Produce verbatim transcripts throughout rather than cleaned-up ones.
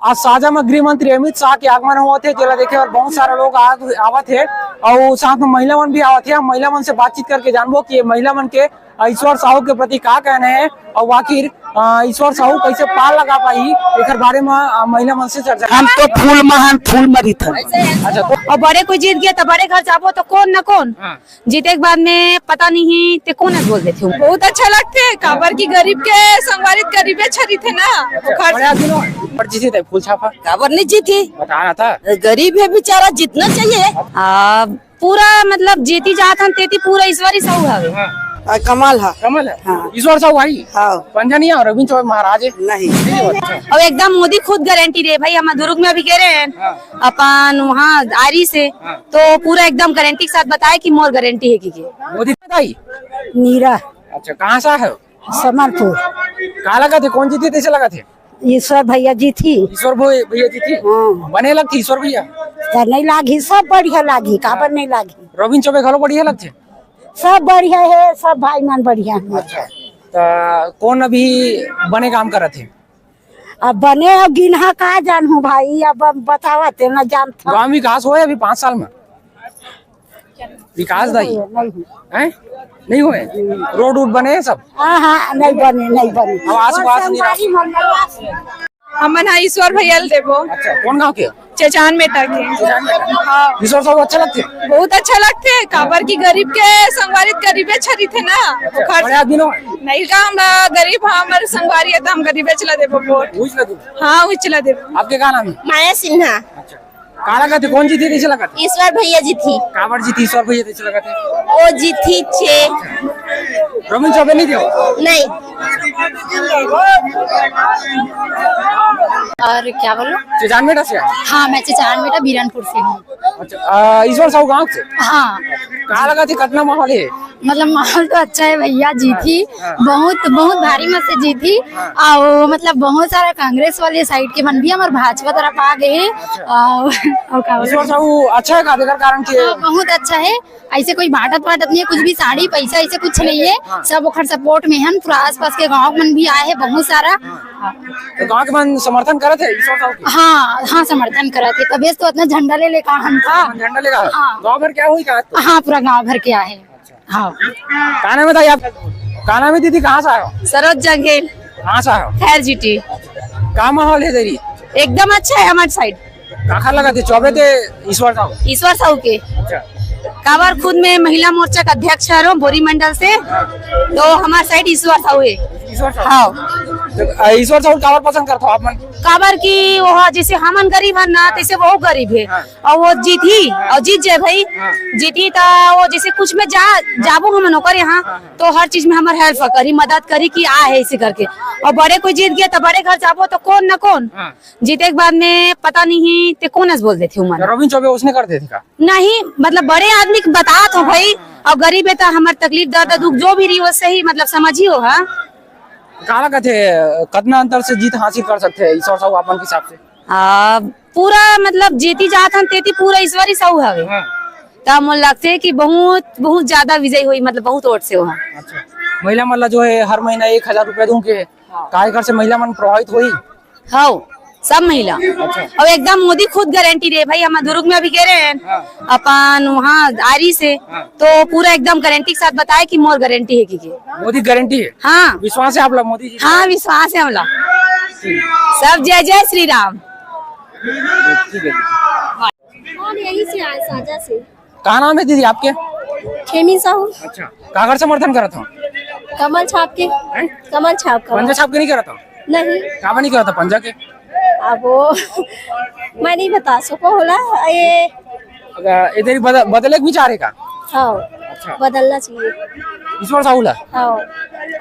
आज साजा म गृह मंत्री अमित शाह के आगमन होवत हे, जेला देखे बर बहुत सारा लोग आ-, आवत हे अउ साथ में महिला मन भी आवत हे। हम महिला मन से बातचीत करके जानबो कि ये महिला मन के, अ, ईश्वर साहू के प्रति का कहना हे अउ आखिर, अ, ईश्वर साहू कैसे पार लगा पाही, एकर बारे में, अ, महिला मन से चर्चा। हम तो फूल महान फूल मरित हन। अच्छा, तो अउ बड़े कोई जीत गया तो बड़े घर जाबो तो कौन न कौन। हाँ। जीते के बाद में पता नहीं ते कोन बोल देथे। बहुत अच्छा लगथे, काबर कि गरीब के संगवारी गरीबे छरी थे ना। अच्छा, ओखर बड़े आदमी नो, पर जीती थे फूल छापा। काबर नहीं जीती? बता रहा था। गरीब है बेचारा, जीतना चाहिए। आ, पूरा मतलब जेती जात हन तेती पूरा ईश्वरी साहू हवे। हाँ। आ, कमाल है। कमाल है। हाँ। ईश्वर साहू भाई। हाँ। पंजा नहीं है और अरविंद चौबे महाराज है। नहीं। नहीं हो, अच्छा। और एकदम मोदी खुद गारंटी दे भाई, हम दुर्ग में अभी गए रहे हैं। हाँ। अपन वहाँ आरी से। हाँ। तो पूरा एकदम गारंटी के साथ बताए कि मोर गारंटी है कि के। मोदी भाई। नीरा। अच्छा, कहाँ से आए हो? समरपुर। का लगा थे, कौन जीती, कैसे लगा थे? ईश्वर भैया जीती। ईश्वर भै-, भैया जीती। हाँ। बने लगती ईश्वर भैया? तो नहीं लागी, सब बढ़िया लागी, काबर नहीं लागी? रविंद्र चौबे घलो बढ़िया लगते? सब बढ़िया है, सब भाई मन बढ़िया है। अच्छा, तो कौन अभी बने काम करत है? अब बने अब गिनहा का जानहूँ भाई, अब हम बतावत है ना जानत। गांव विकास होए अभी पाँच साल में? विकास दाई? नहीं हुए, नहीं हुए। हैं? नहीं हुए? रोड वोड बने हैं सब? हाँ, हाँ, नहीं बने, नहीं बने। अब आस पास नहीं रहा। हमन हा ईश्वर भैया ल देबो। अच्छा, कौन गांव के? चेचान बेटा के। हाँ। ईश्वर साहू अच्छा लगते? बहुत अच्छा लगते, काबर की गरीब के संगवारी गरीबे छरी थे ना। अच्छा, ओखर बड़े आदमी नो? नहीं का, हम गरीब, हाँ, हमारे संगवारी है तो हम गरीबे चला देबो वोट। उहिच ला देबो? हाँ, उहिच ला देबो। आपके का नाम है? माया सिन्हा। अच्छा। का लगत हे, कौन जीती, कैसे लगत हे? ईश्वर भैया जीती। काबर जीती, ईश्वर भैया कैसे लगत हे? ओ जीती छे। रविंद्र चौबे नहीं थे? नहीं। और क्या बोलो? चेचान बेटा से? हाँ, मैं चेचान बेटा बीरनपुर से हूँ। अच्छा, आ, ईश्वर साहू गांव से? हाँ। का लगत हे, कतना माहौल है? मतलब माहौल तो अच्छा है भैया, जीती। हाँ। बहुत, बहुत भारी मत से जीती। हाँ। और मतलब बहुत सारा कांग्रेस वाले साइड के मन भी हमारे भाजपा तरफ आ गए। अच्छा। और, और का बोले? ईश्वर साहू अच्छा है का, जेकर कारण के? हाँ, बहुत अच्छा है। ऐसे कोई बांटत वाटत नहीं है, कुछ भी साड़ी पैसा ऐसे कुछ नहीं है। हाँ। सब ओखर सपोर्ट में है, पूरा आसपास के गांव मन भी आए हैं बहुत सारा। हाँ। हाँ। तो गांव के मन समर्थन करत है ईश्वर साहू के? हाँ, हाँ, समर्थन करत है, तबे तो इतना झंडा ले लेका हम था। झंडा लेगा? हाँ। गांव भर क्या हुई का? हाँ, पूरा गांव भर के आए। अच्छा। हाँ। का नाम है दाई आप? का नाम है दीदी, कहाँ से आए हो? सरोज जंगेल। कहाँ से आए हो? खैर जीटी। का माहौल है तेरी? एकदम अच्छा है हमारे साइड। काखर लगत हे, चौबे ते ईश्वर साहू? ईश्वर साहू के। अच्छा। काबर खुद में महिला मोर्चा का अध्यक्ष हरो बोरी मंडल से, तो हमारे साइड ईश्वर साहू है। ईश्वर साहू? हाँ। तो, आ, ईश्वर साहू काबर पसंद करत हो आप मन? काबर की वो जैसे हमन गरीब हन ना, हाँ। तैसे वो गरीब है। हाँ। और वो जीतही, हाँ। और जीत जाए भाई, हाँ। जीतही तो वो जैसे कुछ में जा, जाबो हमन ओकर यहाँ, हाँ, हाँ। तो हर चीज में हमार हेल्प करी, मदद करी कि आ है इसे करके। और बड़े कोई जीत गया तो बड़े घर जाबो तो कौन ना कौन। हाँ। जीते के बाद में पता नहीं ते कौन अस बोल देथे उमन। रविंद्र चौबे उसने कर देथे का? नहीं, मतलब बड़े आदमी के बतात हो भाई, और गरीब है तो हमार तकलीफ दर्द दुख जो भी रही वो सही मतलब समझी हो, हाँ। का लगत हे, कतना अंतर से जीत हासिल कर सकते हैं ईश्वर साहू आपन के हिसाब से? आ, पूरा मतलब जेती जात हन तेती पूरा ईश्वरी साहू हवे। हाँ। त मोला लगथे कि बहुत, बहुत ज्यादा विजयी होही, मतलब बहुत वोट से होहा। अच्छा। महिला मन ला जो है हर महीना एक हजार रुपया दूं के, हाँ। का एकर से महिला मन प्रभावित होही? हव, सब महिला। अच्छा। अउ एकदम मोदी खुद गारंटी दे भाई, हम दुर्ग में अभी गे रहे हैं। हाँ। अपन वहाँ आरी से, हाँ। तो पूरा एकदम गारंटी के साथ बताए कि मोर गारंटी है कि के। मोदी गारंटी है? हाँ। विश्वास है आप लोग मोदी जी? हाँ, विश्वास है हमला। ठीक। सब जय जय श्री राम। ठीक है। हम यहीं से आए, साजा से। का नाम है दीदी आपके? खेमी साहू। अच्छा, काकर समर्थन करत हो? कमल छाप के। हैं? कमल छाप का। पंजा छाप के नहीं करत हो? नहीं। काबर नहीं करत हो पंजा के? अब वो मैं नहीं बता सको होला। ये अगर इधर ही बदल, बदले के विचार है का? हाँ। अच्छा। बदलना चाहिए। ईश्वर साहू ला? हाँ,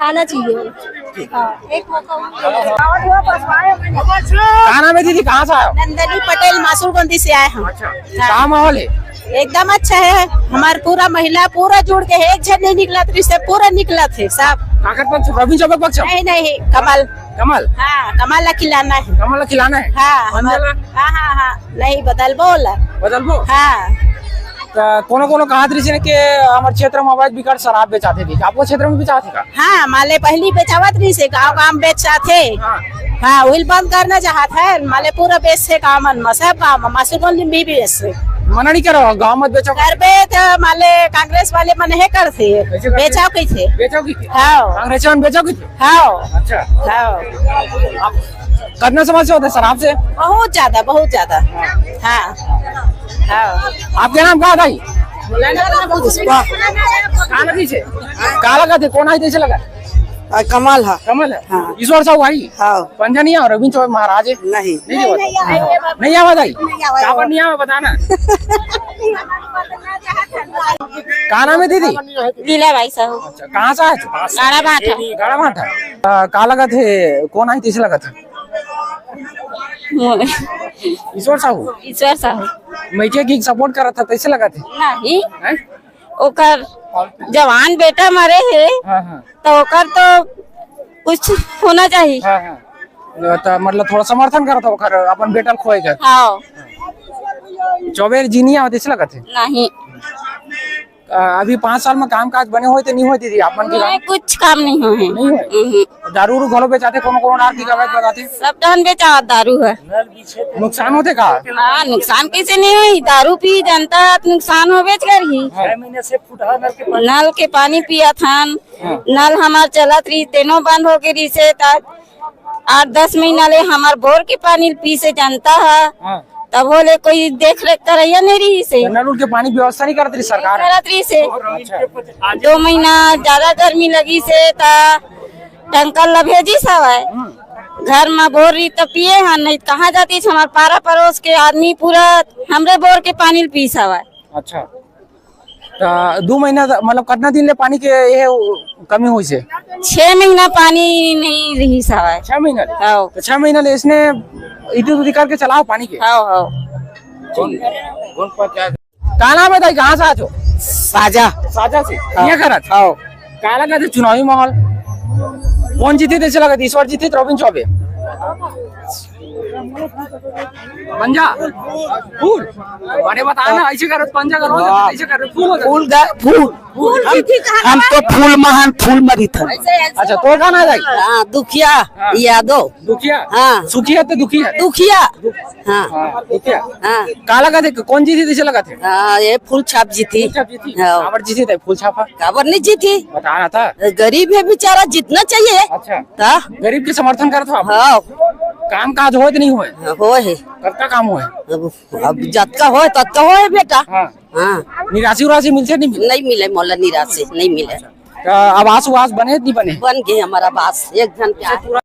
आना चाहिए। हाँ, एक मौका और मिलेगा। का नाम है दीदी, कहाँ से आए हो? नंदनी पटेल, मासुलगंदी से आए हम। अच्छा, हाँ। का माहौल है? एकदम अच्छा है। हमार पूरा महिला पूरा जुड़ के है, एक झन नहीं निकलत रही से पूरा निकलत है सब। काकर पक्ष, रविंद्र चौबे पक्ष? नहीं, नहीं, कमल। कमल? हाँ, कमल ला खिलाना है। कमल ला खिलाना है? हाँ, कमल हमार, ला? हाँ, हाँ, हाँ, नहीं, बदलबो ला। बदलबो? हाँ। त कोनो कोनो कहत रहिस हे कि हमर क्षेत्र में अवैध बिकट शराब बेचाथे, ठीक, आपको क्षेत्र में बेचाथे का? हाँ, माले पहली बेचावत रहिस हे, गाँव गाँव बेचाथे। हाँ। हाँ, वही बंद करना चाहत हे, माले पूरा बेचथे गाँव मन म, सब गाँव म, मासुर मन भी बेचथे। मना नहीं करो, गाँव मत बेचो। करबे त माले कांग्रेस वाले मन हे करथे, कैसे करथे? बेचाओ कैसे? बेचो की? हाँ। कांग्रेस मन बेचो की? हाँ। अच्छा। हाँ। आप कितना समस्या होता है शराब से? बहुत ज्यादा, बहुत ज्यादा। हाँ, हाँ। आपके नाम का भाई? पुष्पा। कहाँ लगी से? कहाँ लगा थे? कौन आई थे लगा? आ, कमल है। कमल है? हाँ। ईश्वर साहू आई? हाँ। पंजा नहीं आवा, रविंद्र चौबे महाराज है? नहीं। नहीं आवा? नहीं आवा भाई? नहीं आवा। काबर नहीं आवा, बताना। का नाम है दीदी? लीला बाई साहू। अच्छा, कहाँ से आए थे? गाड़ा भाटा। गाड़ा भाटा। आ, का लगा थे? कौन आई थे लगा थे? ईश्वर साहू? ईश्वर साहू। मैं के की सपोर्ट करत था, कैसे लगा थे? नहीं। हैं? ओकर जवान बेटा मरे हे, हाँ, हाँ। तो ओकर तो कुछ होना चाहिए। हाँ, हाँ। तो मतलब थोड़ा समर्थन करत हो ओकर, अपन बेटा ल खोए के। हाँ। चौबे जी नहीं आवत, ऐसे लगत हे? नहीं। अ, अभी पाँच साल में काम काज बने होए ते नहीं होए दीदी, आप मन के गाँव? नहीं, कुछ काम नहीं होए हे। नहीं होए? हम्म। दारू उरू घलो बेचाथे, कोनो कोनो डार की कागज बताथे? सब डहन बेचावत दारू हे। नुकसान होथे का? हाँ, नुकसान कैसे नहीं होही? दारू पी जनता ह त नुकसान होबेच करही। हाँ। छह महीने से फुटहा नल के पानी नल के पानी पियत हन। हाँ। नल हमार चलत रही, तेनो बंद होके रहिसे, त आठ दस महीना ले हमार बोर के पानी पी से जनता ह। हाँ। तब होले कोई देख रेख करैया नहीं रहिसे। तो नल उल के पानी व्यवस्था नहीं करत रही सरकार? करत रहिसे। अच्छा। दो महीना ज्यादा गर्मी लगिसे, त टंकर ला भेजिस हवय। हम्म। घर म बोर रही त पिए हन, नहीं त कहाँ जातिस? हमार पारा परोस के आदमी पूरा हमरे बोर के पानी ल पीस हवय। अच्छा, त दू महीना त-, मतलब कतना दिन ले पानी के ये कमी होइस हे? छह महीना पानी नहीं रहिस हवय। छह महीना ले? हाँ। त छह महीना ले इसने इधर उधर करके चलाओ पानी के? हाँ, हाँ। ठीक है। का नाम है दाई, कहाँ से आए हो? साजा। साजा से? हाँ। ये करत? हाँ। का लगा थे चुनावी माहौल? कौन जीती थे, ऐसे लगा थे, ईश्वर जीती, रविंद्र चौबे? पंजा? फूल? अरे बताओ ना, ऐसे करो, पंजा करो, हाँ। ऐसे करो, फूल हो जाए। फूल गा-, फूल। फूल हम, जीती कहाँ हम तो फूल महान, फूल मरी था। अच्छा, तो का नाम है? हाँ, दुखिया हाँ। यादव। दुखिया? हाँ। सुखिया तो दुखिया? दुखिया। हाँ। हाँ, दुखिया। हाँ। का लगा थे, कौन जीती थे, ऐसे लगा थे? हाँ, ये फूल छाप जीती। फूल छाप जीती? हाँ। काबर जीती थे फूल छाप? काबर नहीं जीती? बता रहा था। गरीब है बेचारा, जीतना चाहिए। अच्छा। ता? गरीब के समर्थन करत हो आप? हाँ। काम काज होए त नहीं होए? हाँ, होए हे। कतका काम होए? अब, अब जतका होए, ततका होए बेटा। हाँ। हाँ। निराशी उराशी मिलथे नहीं मिले? नहीं मिले मोला निराशी, नहीं मिले। त आवास उवास बने नहीं बने? बन गए हमारा आवास, एक जन के आए।